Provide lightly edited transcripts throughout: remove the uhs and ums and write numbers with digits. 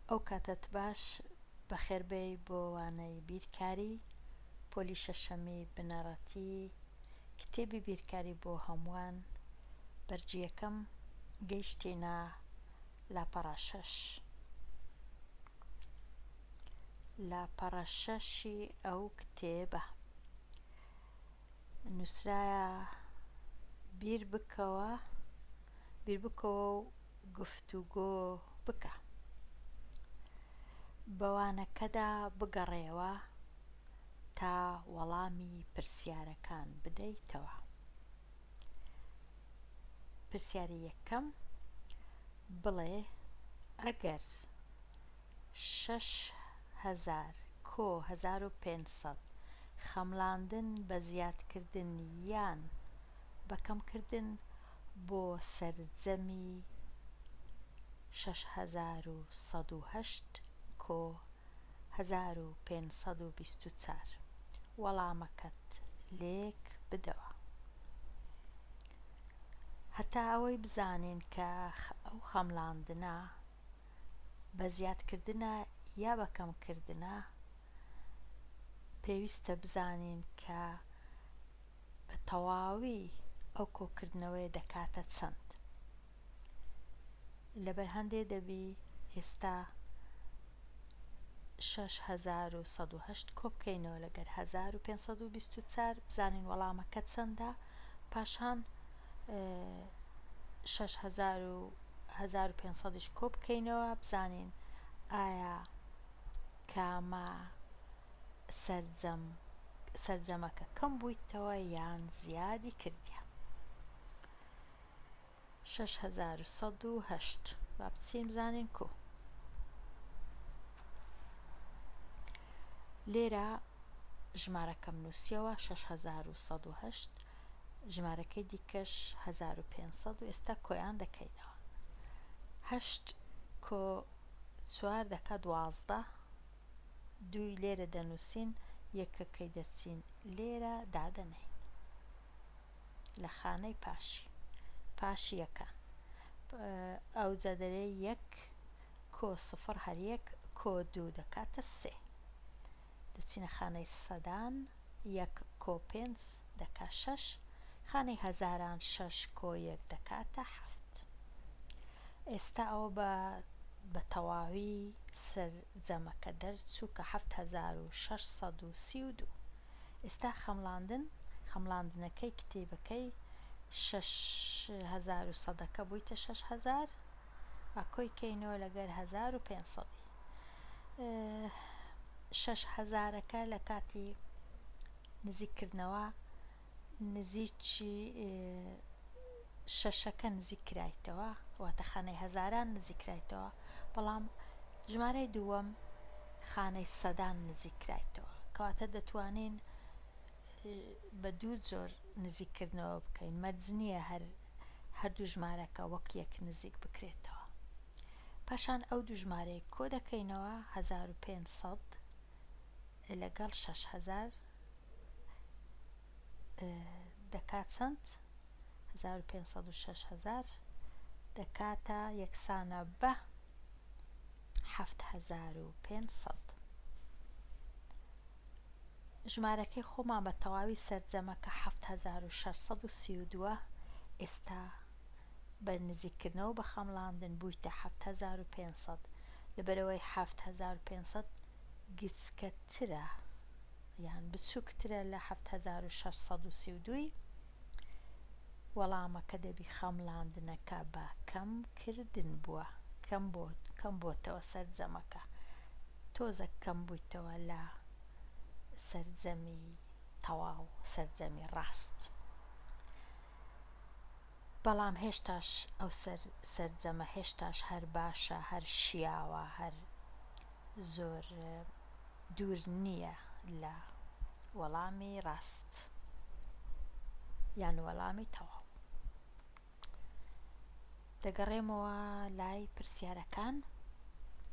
ئەو کاتەت باش بەخێربێی بۆ وانەی بیرکاری پۆلی شەشەمی بنەڕەتی کتێبی بیرکاری بۆ هەمووان بەرگی یەکەم گەیشتینە لاپەڕە شەش لاپەڕە شەشی ئەو کتێبە نووسرایە بیر بکەوە بیر بکەوە و گفتوگۆ بکە. بە وانەکەدا بگەڕێوە تا وەڵامی پرسیارەکان بدەیتەوە. پرسیاری یەکەم، بڵێ ئەگەر 6000 کۆ 1500 خەمڵاندن بە زیادکردن یان بە کەمکردن بۆ سەرجەمی 6108 کۆ 1524 وەڵامەکەت لێک بدەوە. هەتا ئەوەی بزانین کە ئەو خەمڵاندنە بە زیادکردنە یا بە کەمکردنە پێویستە بزانین کە بە تەواوی ئەو کۆکردنەوەیە دەکاتە چەند؟ لەبەر هەندێ دەبی ئێستا 6108 کۆ بکەینەوە لەگەر 1524 بزانین وەڵامەکە چەندە پاشان 6500 کۆ بکەینەوە بزانین ئایا کامە سەرجەم سەرجەمەکە کەم بوویتەوە یان زیادی کردیە. 6108 با بچین بزانین کو لێرە ژمارەکەم نووسیەوە 6108 ژمارەکەی دیکەش 1500 و ئێستا کۆیان دەکەینەوە هەشت کۆ چوار دەکا دوازدە دووی لێرە دەنووسین یەکەکەی دەچین لێرە دادەنێین لە خانەی پاشی پاشی یەکان ئەوجا دەرێ یەک کۆ سفر هەر یەک کۆ دوو دەکاتە سێ دەچینە خانەی سەدان یەک کۆ پێنج دەکا شەش خانەی هەزاران شەش کۆ یەک دەکاتە حەفت. ئێستا ئەوە بە بە تەواوی سەرجەمەکە دەرچوو کە 7632. ئێستا خەمڵاندن خەمڵاندنەکەی کتێبەکەی شەش هەزار و سەدەکە بوویتە 6000 با کۆی کەینەوە لەگەر 1500 شەش هەزارەکە لە کاتی نزیککردنەوە نزیکی شەشەکە نزیک کرایتەوە واتە خانەی هەزاران نزیک کرایتەوە بەڵام ژمارەی دووەم خانەی سەدان نزیک کرایتەوە کەواتە دەتوانین بە دوو جۆر نزیککردنەوە بکەین مەرج نییە هەر هەردوو ژمارەکە وەک یەک نزیک بکرێتەوە پاشان ئەو دوو ژمارەیە کۆ دەکەینەوە 1500 لەگەڵ 6000 دەکات چەند؟ 1506 هەزار دەکاتە یەکسانە بە 7500 ژمارەکەی خۆمان بە تەواوی سەرجەمەکە 7632 ئێستا بە نزیککردنەوە بە خەمڵاندن بوویتە 7500 لەبەرئەوەی 7500 گچکەترە یان بچوکترە لە 7632 ی وەڵامەکە دەبی خەمڵاندنەکە بە کەم کردن بووە کەم بۆ کەم بۆتەوە سەرجەمەکە تۆزەک کەم بوویتەوە لە سەرجەمی تەواو سەرجەمی ڕاست بەڵام هێشتاش ئەو سەر سەرجەمە هێشتاش هەر باشە هەر شیاوە هەر زۆر دوور نییە لە وەڵامی ڕاست یان وەڵامی تەواو. دەگەڕێمەوە لای پرسیارەکان.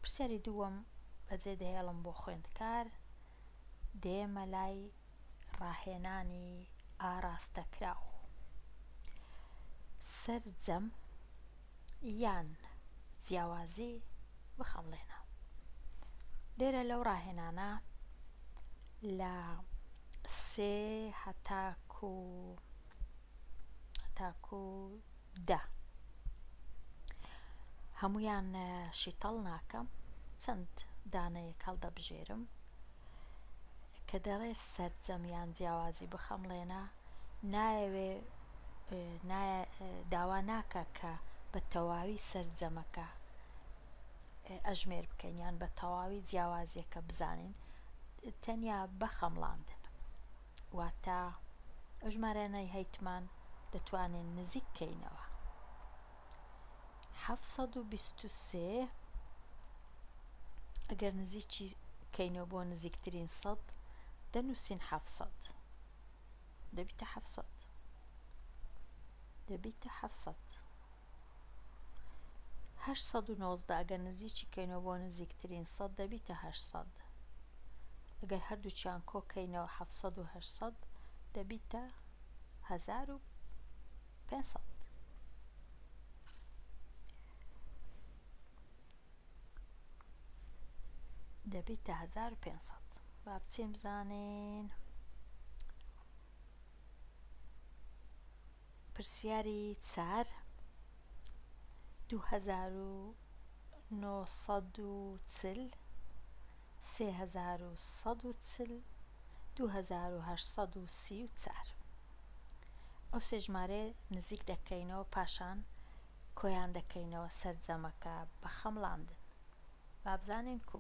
پرسیاری دووەم بەجێ دەهێڵم بۆ خوێندکار. دێمە لای ڕاهێنانی ئاراستەکراو. سەرجەم یان جیاوازی بخەمڵێنە. لێرە لەو ڕاهێنانە لە سێ هەتاکو هەتاکو دە هەمویان شیتەڵ ناکەم چەند دانەیەک هەڵدەبژێرم کە دەڵێ سەرجەم یان جیاوازی بخەمڵێنە نایەوێ داوا ناکە کە بە تەواوی سەرجەمەکە ئەژمێر بکەین یان بە تەواوی جیاوازیەکە بزانین تەنیا بە خەمڵاندن واتە ئەو ژمارانەی هەیتمان دەتوانین نزیک کەینەوە 723 ئەگەر نزیکی کەینەوە بۆ نزیکترین سەد دەنووسین 700 دەبیتە 700 دەبیتە 700 819 ئەگەر نزیکی کەینەوە بۆ نزیکترین سەد دەبیتە 800 ئەگەر هەردووکیان کۆ کەینەوە 700 و 800 دەبیتە 1500. دەبیتە 1500. با بچین بزانین پرسیاری چار 2940 3140 2834 ئەو سێ ژمارەیە نزیک دەکەینەوە پاشان کۆیان دەکەینەوە سەرجەمەکە بە خەمڵاندن با بزانین کو.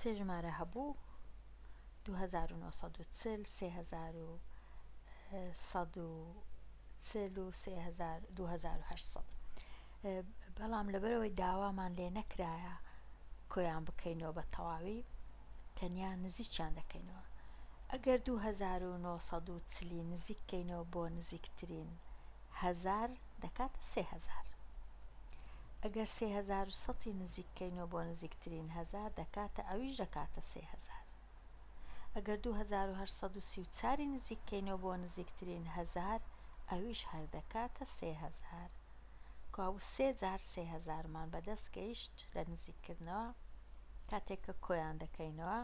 سێ ژمارە هەبوو 2940 3140 و 2800 بەڵام لەبەرەوەی داوامان لێ نەکرایە کۆیان بکەینەوە بە تەواوی تەنیا نزیکیان دەکەینەوە ئەگەر 2940 نزیک کەینەوە بۆ نزیکترین هەزار دەکاتە 3000 ئەگەر 3100 نزیک کەینەوە بۆ نزیکترین هەزار دەکاتە ئەویش دەکاتە 3000 ئەگەر 2834 نزیک کەینەوە بۆ نزیکترین هەزار ئەویش هەر دەکاتە 3000 کەوابوو سێ جار سێ هەزارمان بەدەست گەیشت لە نزیککردنەوە کاتێک کە کۆیان دەکەینەوە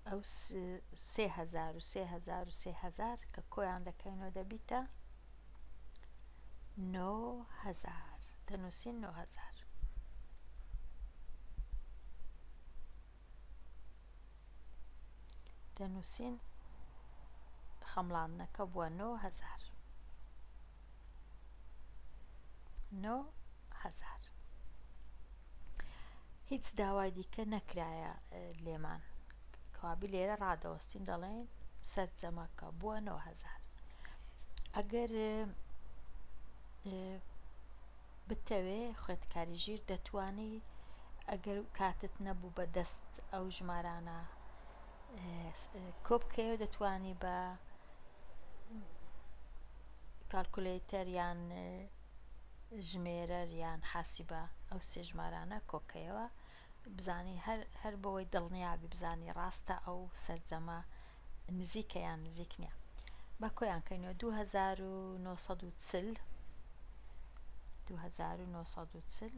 ئەو سێ هەزار و سێ هەزار و سێ هەزار کە کۆیان دەکەینەوە دەبیتە نۆ هەزار دەنووسین نۆ هەزار. دەنووسین خەمڵاندنەکە بووە 9000 9000 هیچ داوای دیکە نەکرایە لێمان کەوابی لێرە ڕادەوەستین دەڵێن سەرجەمەکە بووە 9000 ئەگەر بتەوێ خوێندکاری ژیر دەتوانی ئەگەر کاتت نەبوو بە دەست ئەو ژمارانە کۆ بکەیەوە دەتوانی بە کالکولەیتەر یان ژمێرەر یان حاسیبە ئەو سێ ژمارانە کۆکەیەوە بزانی هەر هەر بۆی دڵنیابی بزانی ڕاستە ئەو سەرجەمە نزیکە یان نزیک نییە با کۆیان کەینەوە 2940 2940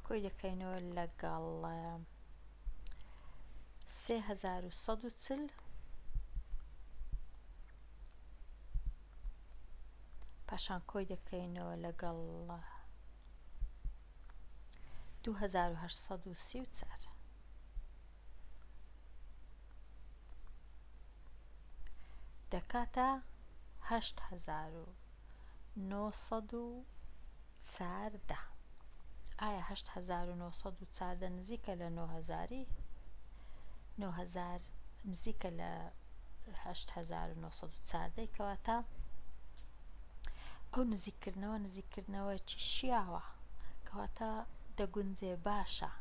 کۆی دەکەینەوە لەگەڵ 3140 پاشان کۆی دەکەینەوە لەگەڵ 2834 دەکاتە 8914. ئایا 8914 نزیکە لە 9000ی؟ 9000 نزیکە لە 8914 کەواتە ئەو نزیککردنەوە نزیککردنەوەکی شیاوە کەواتە دەگونجێ باشە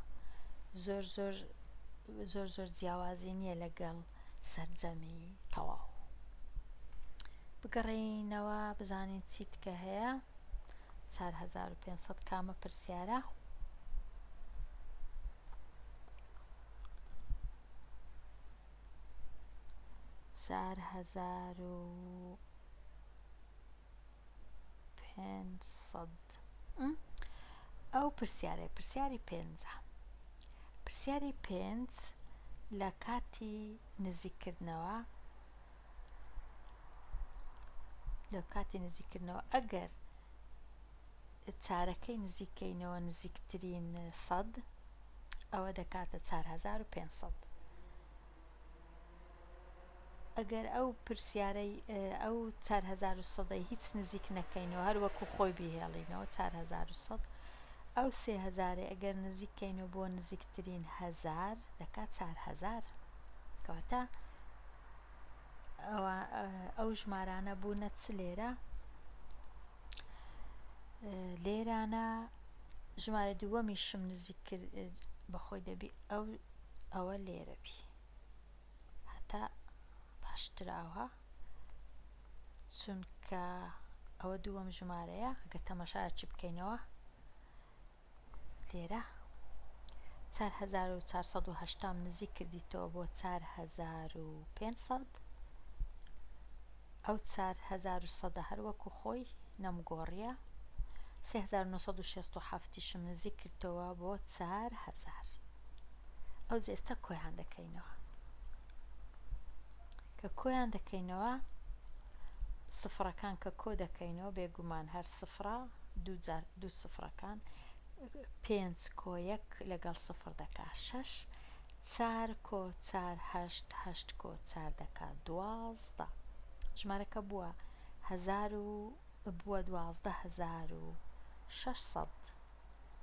زۆر زۆر زۆر زۆر جیاوازی نییە لەگەڵ سەرجەمی تەواو بگەڕێینەوە بزانین چیتکە هەیە 4500 کامە پرسیارە. 4500 ئەو پرسیارەی پرسیاری پێنجە پرسیاری پێنج لە کاتی نزیککردنەوە لە کاتی نزیککردنەوە ئەگەر چارەکەی نزیککەینەوە نزیکترین سەد ئەوە دەکاتە 4500 ئەگەر ئەو پرسیارەی ئەو 4100 هیچ نزیک نەکەینەوە هەر وەکو خۆی بیهێڵینەوە 4100 ئەو سێ هەزارەی ئەگەر نزیک کەینەوە بۆ نزیکترین هەزار دەکات 4000 کەواتە ئەو ژمارانە بوونە چ لێرە لێرانە ژمارە دووەمیشم نزیک کرد بەخۆی دەبی ئەو ئەوە لێرە بی هەتا باشتراوە چونکە ئەوە دووەم ژمارەیە گە تەمەشایەکی بکەینەوە لێرە 4480 نزیک کردیتەوە بۆ 4500 ئەو 4100 هەر وەکو خۆی نەمگۆڕیە 3967 یشم نزیک کردەوە بۆ 4000 ئەو ئێستا کۆیان دەکەینەوە کە کۆیان دەکەینەوە سفرەکان کە کۆ دەکەینەوە بێگومان هەر سفرە دوو جار دوو سفرەکان پێنج کۆ یەک لەگەڵ سفر دەکا شەش چار کۆ چار هەشت هەشت کۆ چار دەکا دوازدە ژمارەکە بووە هەزار و بووە 12600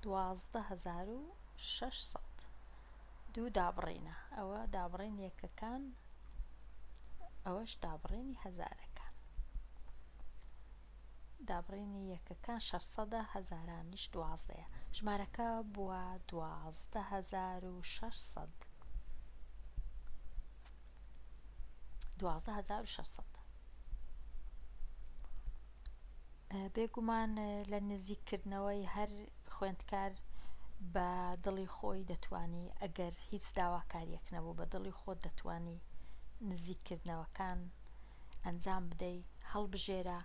12600 دوو دابڕینە ئەوە دابڕین یەکەکان ئەوەش دابڕینی هەزارەکان دابڕینی یەکەکان شەشسەدە هەزارانیش دوازدەیە ژمارەکە بووە 12600 12600 بێگومان لە نزیککردنەوەی هەر خوێندکار بە دڵی خۆی دەتوانی ئەگەر هیچ داواکاریەک نەبوو بە دڵی خۆت دەتوانی نزیککردنەوەکان ئەنجام بدەی هەڵبژێرە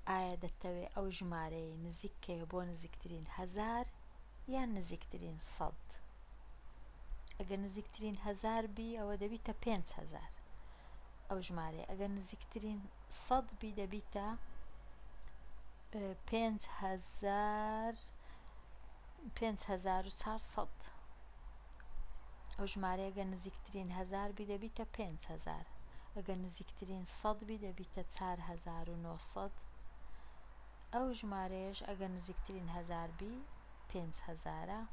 ئایا دەتەوێ ئەو ژمارەیەی نزیک کەیەوە بۆ نزیکترین هەزار یان نزیکترین سەد ئەگەر نزیکترین هەزار بی ئەوە دەبیتە 5000 ئەو ژمارەیە ئەگەر نزیکترین سەد بی دەبیتە 5000 5400 ئەو ژمارەیە گەر نزیکترین هەزار بی دەبیتە 5000 ئەگەر نزیکترین سەد بی دەبیتە 4900 ئەو ژمارەیەش ئەگەر نزیکترین هەزار بی 5000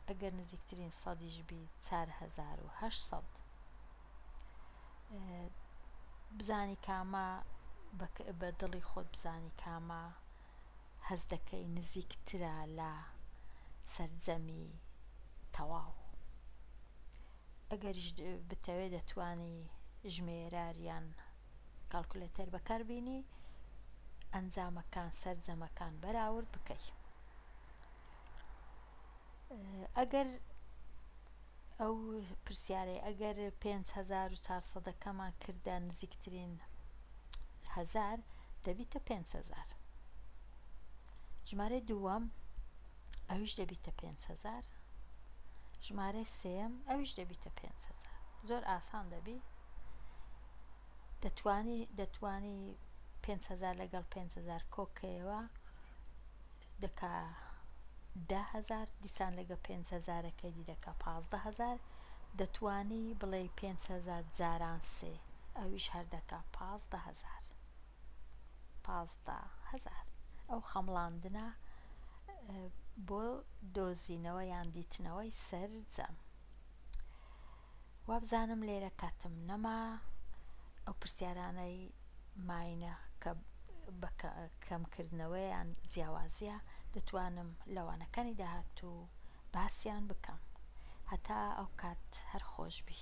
ئەگەر نزیکترین سەدیش بی 4800 بزانی کامە بە دڵی خۆت بزانی کامە هەست دەکەی نزیکترە لە سەرجەمی تەواو ئەگەریش بتەوێ دەتوانی ژمێرار یان کالکولێتەر بەکاربینی ئەنجامەکان سەرجەمەکان بەراورد بکەی ئەگەر ئەو پرسیارەی ئەگەر 5400 ەکەمان کردە نزیکترین هەزار دەبیتە 5000 ژمارەی دووەم ئەویش دەبیتە 5000 ژمارەی سێم ئەویش دەبیتە 5000 زۆر ئاسان دەبی دەتوانی دەتوانی 5000 لەگەڵ 5000 کۆکەیەوە دەکا 10000 دیسان لەگە 5000ەکەی دی دەکا 15000 دەتوانی بڵێی 5000 جاران سێ ئەویش هەر دەکا 15000 15000 ئەو خەمڵاندنە بۆ دۆزینەوە یان دیتنەوەی سەرجەم وابزانم لێرە کاتم نەما ئەو پرسیارانەی ماینە کە بە کەمکردنەوەیان جیاوازیە دەتوانم لە وانەکانی داهاتوو باسیان بکەم هەتا ئەو کات هەر خۆش بی.